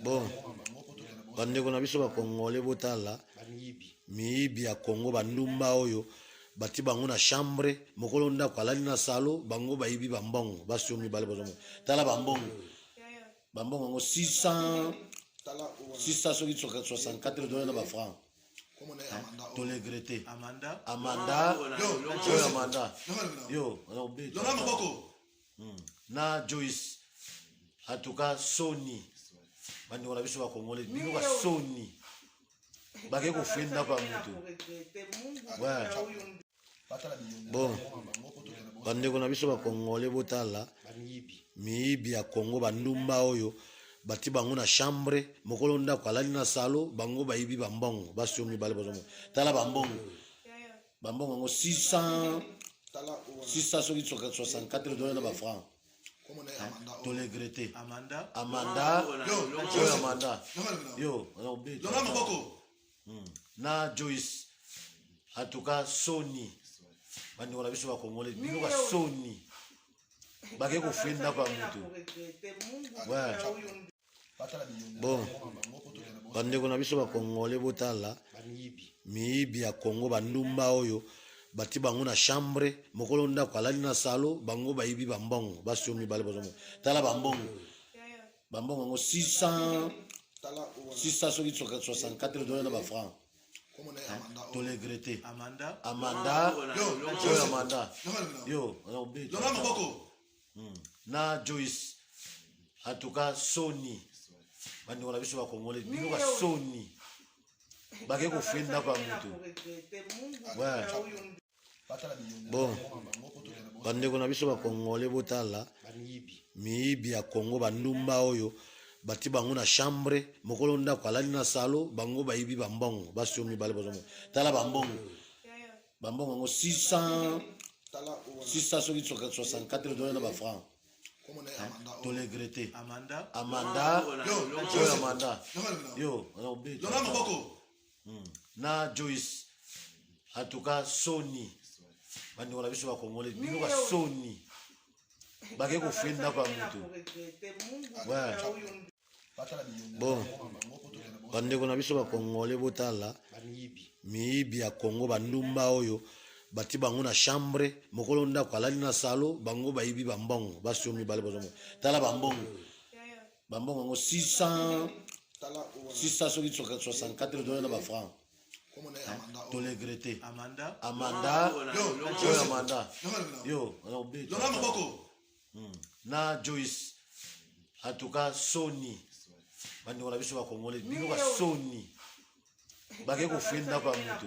Bon, bandeko na biso bakongole, botala miyibi ya Kongo, bandumba oyo bati bango na chambre. Mokolo ndako alali na salon, bango bayibi bambongo. Basi oyo mibale bazomona, tala bambongo, bambongo yango 600, 600 soki 64 $ na bafranc. Toregretter. Amanda. Amanda oyo, Amanda yo. Na Joyce, en tout cas soni. Bandeko na biso bakongole, bino ka soni, bake kofouiller ndako ya motu. Bon, bandeko na biso bakongole, botala miyibi ya Kongo, bandumba oyo bati bango na chambre. Mokolo ndako alali na salon, bango bayibi bambongo. Basi oyo mibale bazomona, tala bambongo, bambongo yango 600, 600 soki 64 $ na bafranc. Toregretter. Amanda. Amanda oyo, Amanda yo. Na Joyce, en tout cas soni. Bandeko na biso bakongole, bino ka soni, bake kofouiller ndako ya motu. Bon, bandeko na biso bakongole, botala miyibi ya Kongo, bandumba oyo bati bango na chambre. Mokolo ndako alali na salon, bango bayibi bambongo. Basi oyo mibale bazomona, tala bambongo, bambongo yango 600, 600 soki 64 $ na bafranc. Toregretter. Amanda. Amanda oyo, Amanda yo. Na Joyce, en tout cas soni. Bandeko na biso bakongole, bino ka soni, bake kofouiller ndako ya motu. Bon, bandeko na biso bakongole, botala miyibi ya Kongo, bandumba oyo bati bango na chambre. Mokolo ndako alali na salon, bango bayibi bambongo. Basi oyo mibale bazomona, tala bambongo, bambongo yango 600, 600 soki 64 $ na bafranc. Toregretter. Amanda. Amanda oyo, Amanda yo. Na Joyce, en tout cas soni. Bandeko na biso bakongole, bino ka soni, bake kofouiller ndako ya motu. Bon, bandeko na biso bakongole, botala miyibi ya Kongo, bandumba oyo bati bango na chambre. Mokolo ndako alali na salon, bango bayibi bambongo. Basi oyo mibale bazomona, tala bambongo, bambongo yango 600, 600 soki 64 $ na bafranc. Toregretter. Amanda. Amanda oyo, Amanda yo. Na Joyce, en tout cas soni. Bandeko na biso bakongole, bino ka soni, bake kofouiller ndako ya motu.